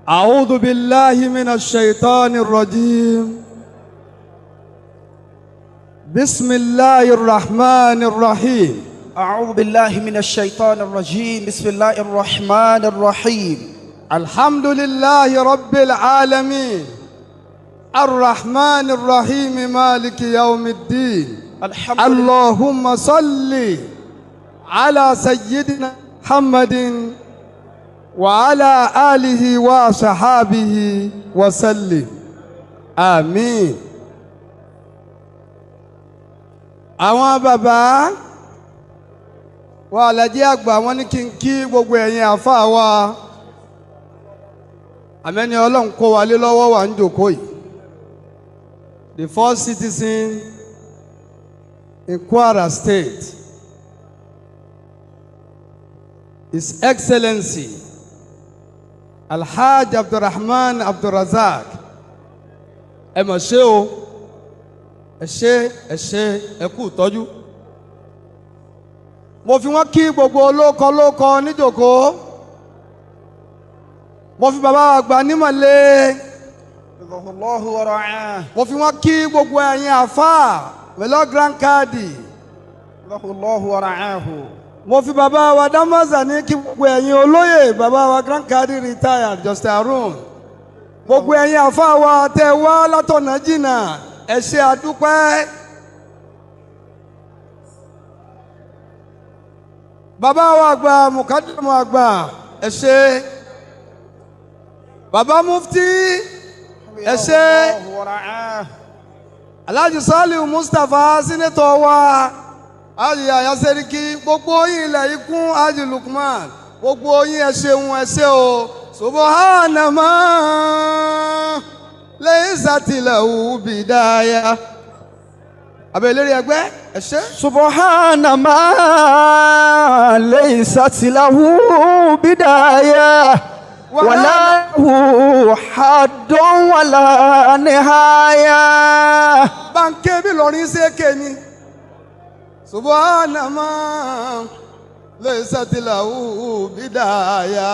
أعوذ بالله من الشيطان الرجيم بسم الله الرحمن الرحيم أعوذ بالله من الشيطان الرجيم بسم الله الرحمن الرحيم الحمد لله رب العالمين الرحمن الرحيم مالك يوم الدين الحمد لله اللهم صل على سيدنا محمد وعلى آله وصحابه وسلم آمين. Àwọn bàbá wa Alhaji àgbà wọn ní kí n kí gbogbo ẹ̀yin àfáà wa àmẹ́ni Ọlọ́run kó wa lé lọ́wọ́ wà ń jòkó yìí. The first citizen in Kwara State, His Excellency Alhaji Abdulrahman Abdulrazak. Ẹ mọ̀ ṣé o, ẹ ṣé, ẹ ṣé, ẹ kú ìtọ́jú. Mo fi wọ́n kí gbogbo olóko olóko níjòkó. Mo fi bàbá àgbà nímọ̀lé. Allahu wa ra'ah. Mo fi wọ́n kí gbogbo ẹ̀yin àfáà pẹ̀lú grand kadi. Allahu wa ra'ahu. Mo fi bàbá wa Damaza ní kí gbogbo ẹ̀yin olóyè bàbá wa grand kadi retired Justice Harun. Gbogbo ẹ̀yin àfáà wa tẹ́ wá látọ̀nà jìnnà, ẹ ṣé àdúpẹ́. Bàbá wa àgbà mukadamu àgbà, ẹ ṣé. Bàbá mufti, ẹ ṣé. Allahu wa ra'ah. Alhaji Saliu Mustapha sínítọ̀ wa, Alhaji Yahya Seriki, gbogbo yín ilẹ̀ ikún, Alhaji Lukman, gbogbo yín ẹ ṣeun, ẹ ṣé o. Subhana man laysat lahu bidaya. Abẹ́ ìlérí ẹgbẹ́, ẹ ṣé. Subhana man laysat lahu bidaya wala lahu haddun wala nihaya. Báńkì bí lọrin ṣe ké ni. Subhana man laysat lahu bidaya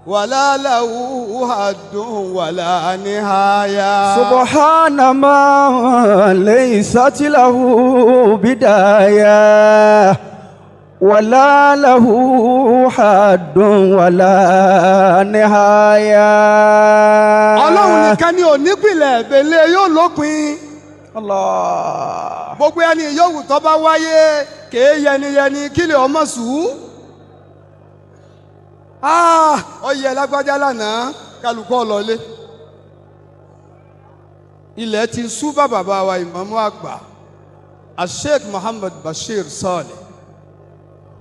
wala lahu haddun wala nihaya. Subhana man laysat lahu bidaya wala lahu haddun wala nihaya. Ọlọ́run nìkan ni ònípìlẹ̀ ìbẹ̀lẹ̀ yóò lópin. Allah. Gbogbo ẹni yòówù tó bá wáyé kèé yẹniyẹni kílẹ̀ ọmọ sùn. Ọyẹ lágbájá lánàá kálukú ọlọ́lé. Ilẹ̀ ti sú bá bàbá wa ìmáàmù àgbà Sheikh Muhammad Bashir Saleh.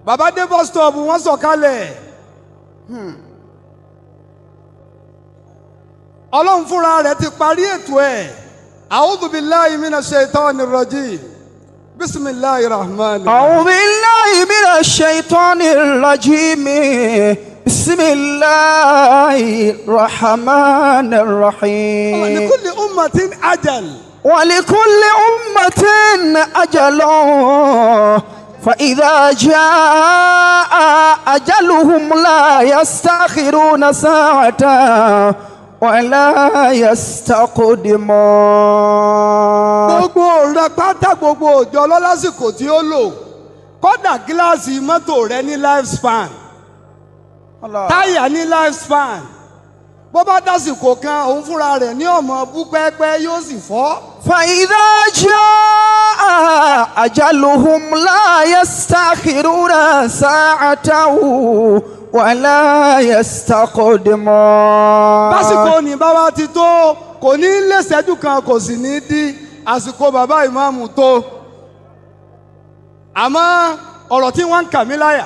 Bàbá dé bus stop wọ́n sọ̀kalẹ̀. Ọlọ́run fúnra rẹ̀ ti parí ètò ẹ̀. A'udhu billahi minash shaitani rajim. Bismillahir rahmanir rahim. A'udhu billahi minash shaitani rajim. Bismillahir rahmanir rahim. Wa likulli ummatin ajal. Wa likulli ummatin ajal. فإذا جاء أجلهم لا يستأخرون ساعة ولا يستقدمون. Gbogbo rẹ pátá gbogbo òjò lọ́lásìkò tí ó lò, kódà gíláàsì mọ́tò rẹ ní life span, táyà ní life span, bó bá dásìkò kan òun fúnra rẹ̀ ní ọmọ bú pẹ́pẹ́ yóò sì fọ́. فإذا جاء أجلهم لا يستأخرون ساعة ولا يستقدمون. Básìkò ní bàbá ti tó kò ní lè ṣẹ́jú kan kò sì ní dí àsìkò bàbá ìmáàmù tó. Àmọ́ ọ̀rọ̀ tí wọ́n ń kà mí láyà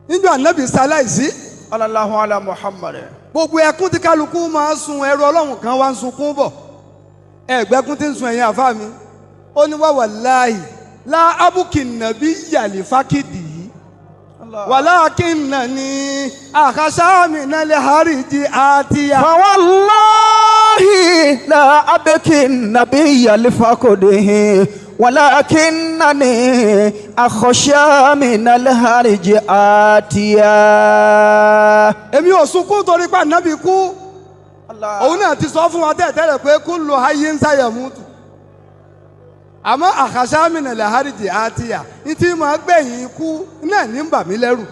níjọ́ ànábì ṣaláìsí. Sallallahu ala Muhammad. Gbogbo ẹkún tí kálukú máa ń sun ẹrú Ọlọ́run kan wá ń sunkún bọ̀. Ẹgbẹ́kún tí ń sun ẹ̀yìn àfáà mi. Ó ní wá wàláhì lá ábùkì nàbí yàlè fákìdì yìí. Wàlákìnnà ni àkàṣà mi náà lè hàrìjì àtìyà. Fawallahi la abki nabiyya li faqdihi ولكنني أخشى من الهرج آتيا. Èmi ò sunkún torí pé ànábì kú. Òun náà ti sọ fún wa tẹ́lẹ̀tẹ́lẹ̀ pé kullu hayyin sayamutu. Àmọ́ akhsha min al-harji atiya ní tí màá gbẹ̀yìn ikú náà ní ń bà mí lẹ́rù.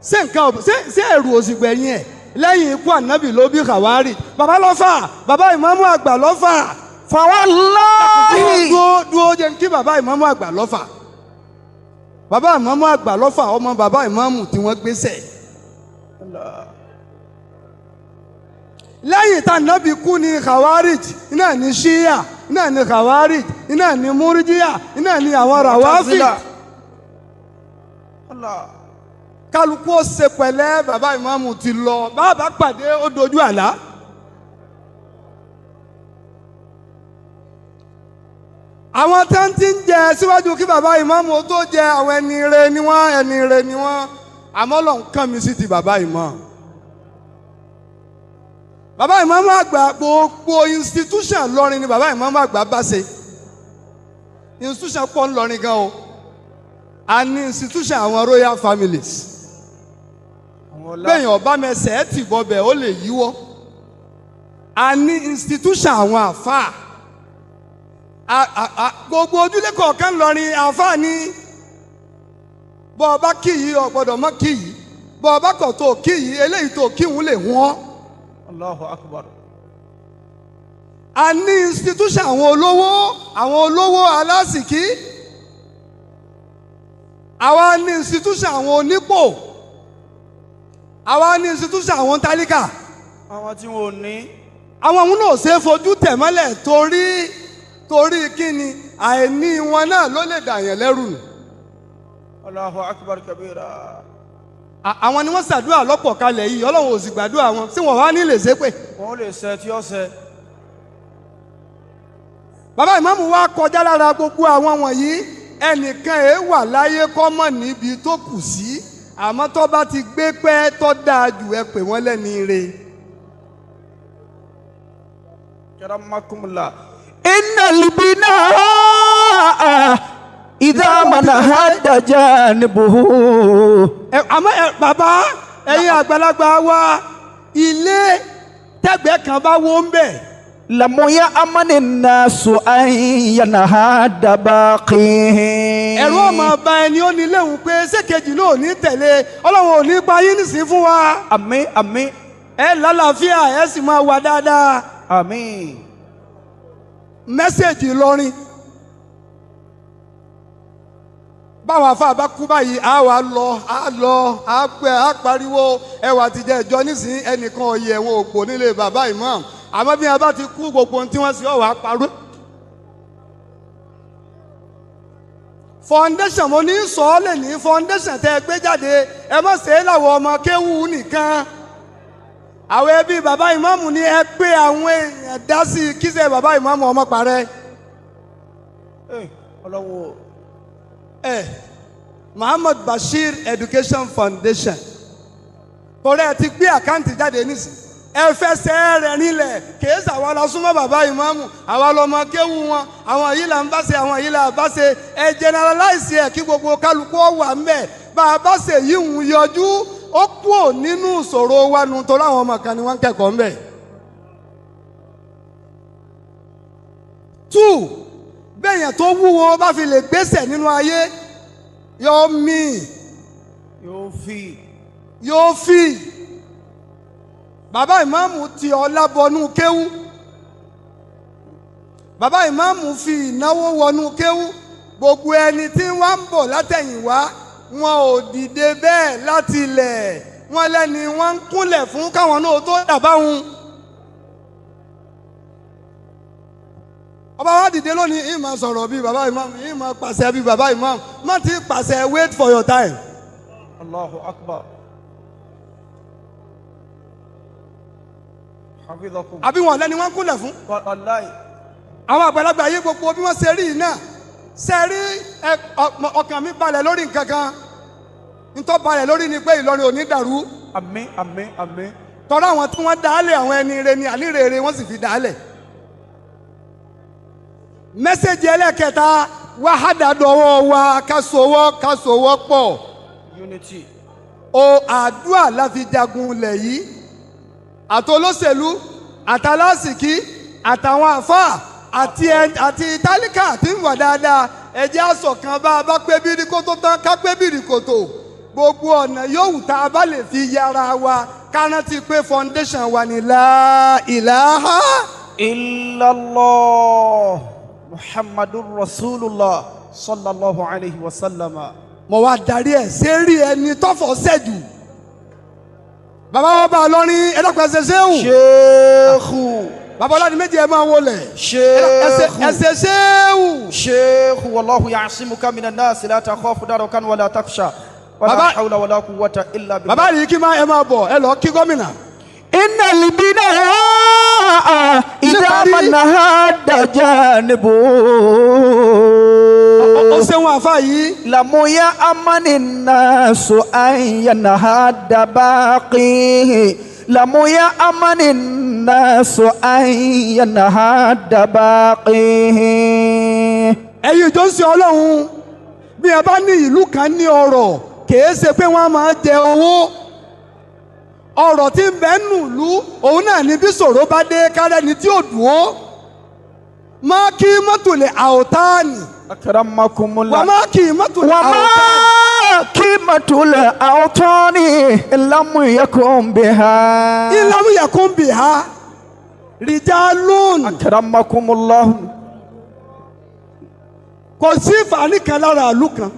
Ṣé nǹkan ṣé ẹ̀rù òsì gbẹ̀yìn ẹ̀ lẹ́yìn ikú ànábì ló bí Khawarij. Bàbá lọ́fà, bàbá ìmáàmù àgbà lọ́fà. Fawallahi. Dúró jẹ́ kí bàbá ìmáàmù àgbà lọ́fà. Bàbá ìmáàmù àgbà lọ́fà ọmọ bàbá ìmáàmù tí wọ́n gbéṣẹ̀. Lẹ́yìn tá ànábì kú ni Khawarij, iná ní Ṣíyà, iná ní Khawarij, iná ní Múrídíyà, iná ní àwọn Ràwáfì. Kálukú ó ṣe pẹ̀lẹ́, bàbá ìmáàmù ti lọ, bàbá pàdé ó dojú àlá. Àwọn tí wọ́n ti ń jẹ síwájú kí bàbá ìmáàmù ó tó jẹ àwọn ẹni ire ni wọ́n, ẹni ire ni wọ́n. Àmọ́ Ọlọ́run kàn mí sí ti bàbá ìmáàmù. Bàbá ìmáàmù àgbà gbogbo institution lọrin ni bàbá ìmáàmù àgbà bá ṣe. Institution pọ̀ ńlọrin gan o. A ní institution àwọn royal families. Bẹ́ẹ̀yàn ọba mẹsẹ̀ ẹ̀ tì bọ́bẹ̀ ó lè yíwọ́. A ní institution àwọn àfáà. Gbogbo ojúlé kọ̀ọ̀kan lọrin àfáà ní bọ́ ọba kì yìí ò gbọ́dọ̀ mọ́ kì yìí, bọ́ ọba kọ̀ tó kì yìí eléyìí tó kí òun lè wọ́n. Allahu Akbar. A ní institution àwọn olówó, àwọn olówó alásìkí. Àwa ní institution àwọn onípò. Àwa ní institution àwọn tálíkà. Àwọn tí wọn ò ní. Àwọn òun náà ṣe é fojú tẹ̀ mọ́lẹ̀ torí kí ni àìní wọn náà ló lè dàyàn lẹ́rù nù. Allahu Akbar kabira. Àwọn ni wọ́n ṣàdúrà lọ́pọ̀ kalẹ̀ yìí, Ọlọ́run ò sì gbàdúrà wọn, tí wọ́n wá ní lè ṣépè. Wọ́n lè ṣe tí ó ṣe. Bàbá ìmáàmù wa kọjá lára gbogbo àwọn wọ̀nyí, ẹnìkan ẹ̀ wà láyé kọ́mọ̀ níbi tó kù sí, àmọ́ tó bá ti gbé pẹ́ tó dáa jù ẹ pè wọ́n lẹ́ni ire. Karamakumullah. Innal binaa idha manahadda janibuhu. Àmọ́ bàbá ẹ̀yin àgbàlagbà wa, ilé tẹ́gbẹ́ kan bá wó ń bẹ̀. Lamuya amani nasu ayanahada baqi. Ẹ̀rù ọmọ ọba ẹni ó ní léwu pé ṣékejì náà ò ní tẹ̀lé, Ọlọ́run ò ní pa yín nísìnyí fún wa. Àmín àmín. Ẹ lálàáfíà ẹ sì máa wà dáadáa. Àmín. Mẹ́sẹ̀gì Ìlọrin. Báwọn afá bá kú báyìí, á wà lọ, á lọ, á pẹ́, á pariwo, ẹwà tìjẹ́ ìjọ nísìnyí ẹnìkan ọ̀yẹ̀ wọn ò pò nílé bàbá ìmáàmù. Àmọ́ bí wọn bá ti kú gbogbo ohun tí wọ́n sì ọ̀wà parọ́. Foundation mo ní sọ ọ́ lè ní foundation tẹ́ ẹ gbé jáde, ẹ má ṣe é láwọ ọmọ kéwú nìkan. Àwọn ẹbí bàbá ìmáàmù ni ẹ pé àwọn èèyàn dá sí i kíṣẹ́ bàbá ìmáàmù ọmọ parẹ́. Ọlọ́wọ́. Muhammad Bashir Education Foundation. Torí ẹ ti gbé àkáǹtì jáde nísìnyí. Ẹ fẹsẹ̀ rẹ̀ nílẹ̀ kìí ṣàwa la súnmọ́ bàbá ìmáàmù, àwa lọmọ kéwú wọn, àwọn yìí là ń bá ṣe, àwọn yìí là bá ṣe. Ẹ generalize ẹ kí gbogbo kálukú wà ńbẹ̀. Bá a bá ṣe yìí ń yọjú, ó kúò nínú ìṣòro wa nu torí àwọn ọmọ kan ni wọ́n ń kẹ́kọ̀ọ́ ńbẹ̀. 2 bẹ́ẹ̀yàn tó wúwo bá fi lè gbèsè nínú ayé yóò mì, yóò fi. Bàbá ìmáàmù ti ọlá bọnú kéwú. Bàbá ìmáàmù fi ìnáwó wọnú kéwú. Gbogbo ẹni tí wọ́n ń bọ̀ látẹ̀yìnwá wọn ò dìde bẹ́ẹ̀ láti ilẹ̀. Wọ́n lẹ́ni wọ́n ń kúnlẹ̀ fún káwọn náà tó dàbá wọn. Ọba wa dìde lónìí, ìyí máa sọ̀rọ̀ bíi bàbá ìmáàmù, ìyí máa pàṣẹ bíi bàbá ìmáàmù. Má ti pàṣẹ, wait for your time. Allahu Akbar. Àbí wọn lẹ́ni wọ́n kúnlẹ̀ fún. Àwọn àgbàlagbà yìí gbogbo bí wọ́n ṣe rí yìí náà ṣe rí ọkàn mi balẹ̀ lórí nǹkan kan. Ntọ́ balẹ̀ lórí ni pé Ìlọrin ò ní dàrú. Àmín àmín àmín. Tọ́lá àwọn tí wọ́n dálẹ̀ àwọn ẹni ire ni àní rere wọ́n sì fi dálẹ̀. Mẹ́sẹ̀gì ẹlẹ́kẹta wàhádà dọwọ́ wa ká sowọ́ pọ̀. Unity. O àdúrà la fi jagun ilẹ̀ yìí. Àtolóṣèlú, àtàlásìkí, àtàwọn àfáà, àti tálíkà tí ń wà dáadáa. Ẹ̀jẹ̀ àṣọ̀kan bá a bá pé bírí kótó tán ká pé bírí kòtò. Gbogbo ọ̀nà yòówù tá a bá lè fi yára wa ká rántí pé foundation wa ni la ilaha illallah Muhammadur Rasulullah sallallahu alayhi wa sallam. Mo wá darí ẹ̀ sérí ẹni tọ́fọ̀ ṣẹ́jù. Bàbá wọn bá a lọ́rin ẹ̀dọ́gbọ̀n ẹsẹ̀ ṣéwù. Ṣéèkù. Bàbá ọlọ́ni méjì ẹ máa wọlé. Ṣéèkù. Ẹsẹ̀ ṣéwù. Ṣéèkù wallahu ya'simuka minan nas la takhafu darakan wala takhsha. Wala hawla wala quwwata illa billah. Bàbá yìí kí máa ẹ máa bọ̀ ẹ lọ kí gómìnà. Innal binaa idha manahada janibu. Ó ṣeun àfa yìí. Lamuya amani nasu an yanahada baqihi. Lamuya amani nasu an yanahada baqihi. Ẹ̀yin ìjọ ń sin Ọlọ́run bí ẹ bá ní ìlú kan ní ọrọ̀ kìí ṣe pé wọ́n máa jẹ owó. Ọ̀rọ̀ tí ń bẹ nù lú òun náà ní bí ṣòro bá dé kárẹ́ ni tí ò dùn ó. Má kí mọ́tò lè àwòtáàní. Akramakumullah. Wà má kí mọ́tò lè àwòtáàní. Wà má kí mọ́tò lè àwòtáàní. Lam yakun biha. Lam yakun biha. Rijalun. Akramakumullah. Kò sí ìfàní kan lára ìlú kan.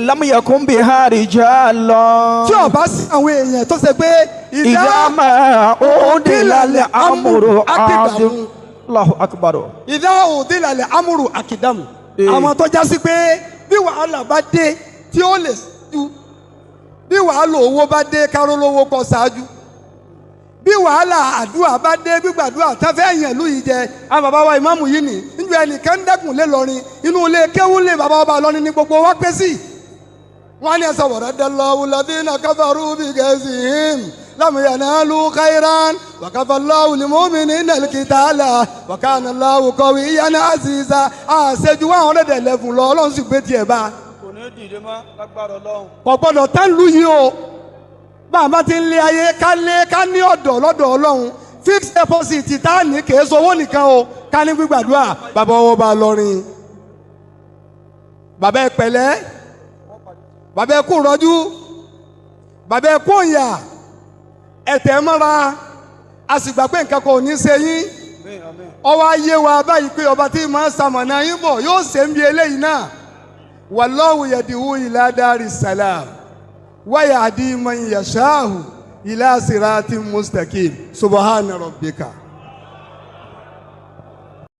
Lam yakun biha rijalun. Tí ó bá sí àwọn èèyàn tó ṣe pé idha ma udila amru akidamu. Allahu akbar. Idha udila amru akidamu. Àwọn tó já sí pé bí wàhálà bá dé tí ó lè ṣáájú, bí wàhálà owó bá dé kárólówó kọ ṣáájú, bí wàhálà àdúrà bá dé gbígbàdúrà tẹ́fẹ́ yẹn lù yìí jẹ. Àwọn bàbá wa ìmáàmù yìí nì níjọ ẹnìkan ń dẹ́kun lé lọrin inú ilé kéwú lé bàbá ọba lọrin ní gbogbo wa pé sí. Wọ́n ní ẹsẹ̀ wọ̀rọ̀ dẹ́lọ́ wùlọ́dínà káfàrú bí gẹ̀ẹ́sì lam yanalu khairan wa kafallahu lil-mu'minina al-qitala wa kana Allahu qawiyyan aziza. Àṣejù 111 lọ Ọlọ́run sì gbé tiẹ̀ bá. Kò ní dìde mọ́ lágbára Ọlọ́run. Kò gbọ́dọ̀ tán lù yìí o. Bàbá ti ń lé ayé ká lé ká ní ọ̀dọ̀ lọ́dọ̀ Ọlọ́run. Fixed deposit tá a ní kèé sowó nìkan o ká ní gbígbàdúrà bàbá ọwọ́ bá lọrin. Bàbá ẹ pẹ̀lẹ́, bàbá ẹ kú rọ́jú, bàbá ẹ kú òyà, ẹ̀tẹ̀ mọ́ra, a sì gbà pé nǹkan kan ò ní ṣe yín. Ọwọ́ ayé wa báyìí pé ọba tí màá ṣamọ̀nà yín bọ̀ yóò ṣe ń bi eléyìí náà. Wallahu yad'u ila dari salam wa yahdi man yasha'u ila siratin mustaqim. Subhana rabbika.